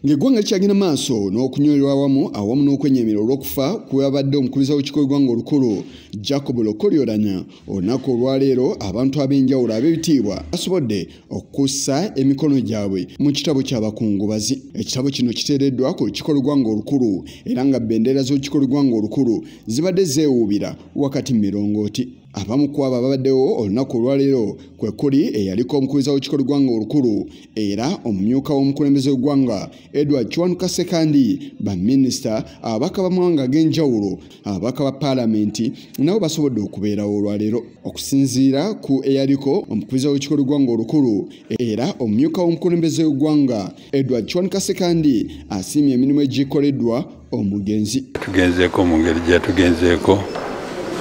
Ng'eggwanga likyagenda maaso n'okunywerwa awamu n'okwennyamira olw'okufa kw'abadde omukubiriza w'olukiiko lw'eggwanga olukulu Jacob Lokori Oulanyah, olunaku olwaleero abantu ab'enjawulo ab'ebitiibwa basobodde okussa emikono gyabwe mu kitabo ky'abakungubazi. Ekitabo kino kiteereddwa ku lukiiko lw'eggwanga olukulu era nga bendera z'olukiiko lw'eggwanga olukulu zibadde zeewuubira wakati mu mirongooti. Abamu ku abo ababaddewo olunaku olwaleero kwe kuli eyaliko omukubiriza w'olukiiko lw'eggwanga olukulu era omumyuka w'omukulembeze w'eggwanga Edward Kiwanuka Ssekandi, baminisita, ababaka b'amawanga ag'enjawulo, ababaka ba paalamenti nabo basobodde okubeerawo olwaleero. Okusinziira ku eyaliko omukubiriza w'olukiiko lw'eggwanga olukulu era omumyuka w'omukulembeze w'eggwanga Edward Kiwanuka Ssekandi asiimye emirimu egikoleddwa omugenzi. Tugenzeeko mu ngeri gye tugenzeeko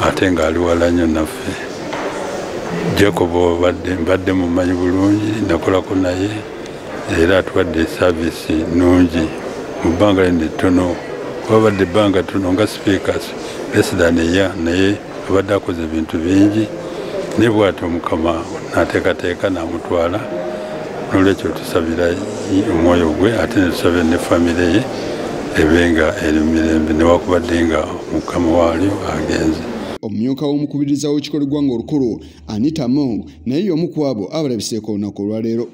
ate ng'ali wala nnyo naffe. Jacob mbadde mumanyi bulungi, nakolako naye era atuwadde saavisi nnungi mu bbanga lino ettono. Wabadde ebbanga ttono nga sipiika less than a year, naye abadde akoze ebintu bingi, naye bw'atyo Mukama n'ateekateeka n'amutwala. Noolwekyo tusabira omwoyo gwe ate ne tusabira ne famire ye ebe nga eri mu mirembe newakubadde nga Mukama waalyo agenze. Omumyuka w'omukubiriza w'olukiiko lw'eggwanga olukulu Anita Among naye y'omu ku abo abalabiseeko olunaku olwaleero.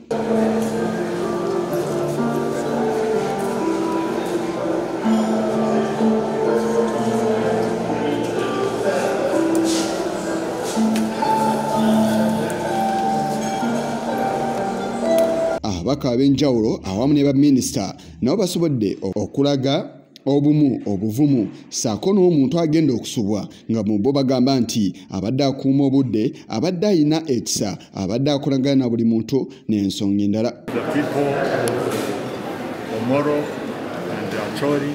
Ababaka ab'enjawulo awamu ne baminisita nabo basobodde okulaga obumu obuvumu ssaako n'omuntu agenda okusubwa nga mu bo bagamba nti abadde akuuma obudde, abadde ayina ekisa, abadde akolagana na buli muntu n'ensonga endala. The people of Omoro and Acholi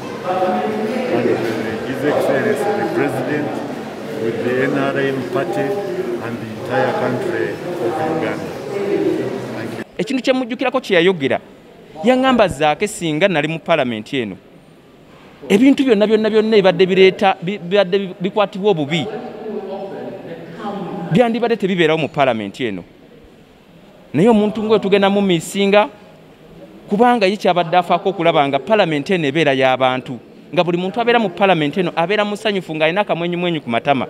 and His Excellency the President with the NRM party and the entire country of Uganda. Ekintu kye mujjukirako kye yayogera yaŋŋamba Zaake singa nali mu paalamenti eno ebintu byonna byonna byonna ebibadde bireeta bibadde bikwatibwa obubi byandibadde tebibeerawo mu paalamenti eno, naye omuntu ng'oyo tugenda mu misinga kubanga ye kyabadde afaako okulaba nga paalamenti eno ebeera y'abantu, nga buli muntu abeera mu paalamenti eno abeera musanyufu ng'alina akamwenyumwenyu ku matama.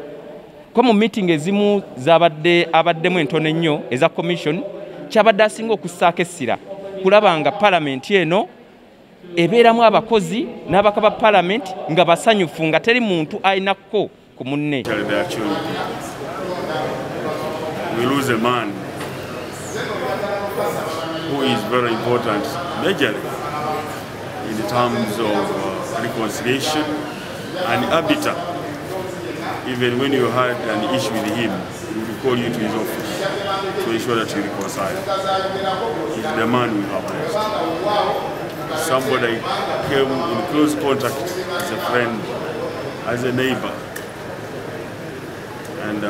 Ko mu meeting ezimu zabadde abaddemu entono ennyo eza commission kyabadde asinga okussaako essira kulaba nga paalamenti eno ebeeramu abakozi n'abaka ba paalamenti nga basanyufu nga teri muntu alinako ku munne. We lose a man who is very important majorly in terms of reconciliation and arbiter. Even when you had an issue with him, he would call you to his office to ensure that you reconcile. He's the man we have lost. Somebody came in close contact as a friend, as a neighbor, and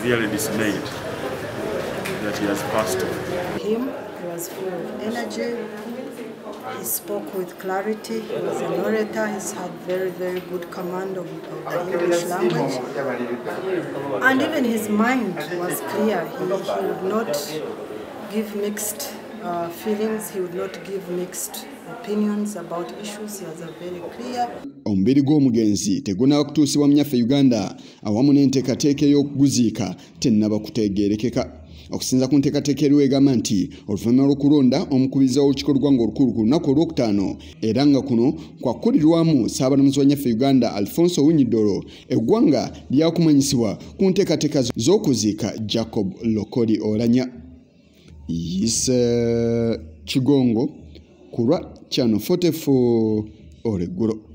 really dismayed that he has passed on. Him, he was full of energy. He spoke with clarity. He was an orator. He's had very, very good command of the English language. And even his mind was clear. He would not give mixed feelings. He would not give mixed opinions about issues. He was a very clear. Omubiri gw'omugenzi tegunnaba kutuusibwa mu nnyaffe Uganda awamu n'enteekateeka ey'okuguziika tennaba kutegeerekeka. Okusinza ku nteekateeka eriwo egamba nti oluvannyuma lw'okulonda omukubiriza w'olukiiko lw'eggwanga olukulu ku lunaku olwokutaano era nga kuno kwakulirwamu Ssaabalamuzi wa nnyaffe Uganda Alfonso Owiny-Dollo, eggwanga lyakumanyisibwa ku nteekateeka z'okuziika Jacob Lokori Oulanyah. Yise Kigongo ku lwa Channel 44 olweggulo.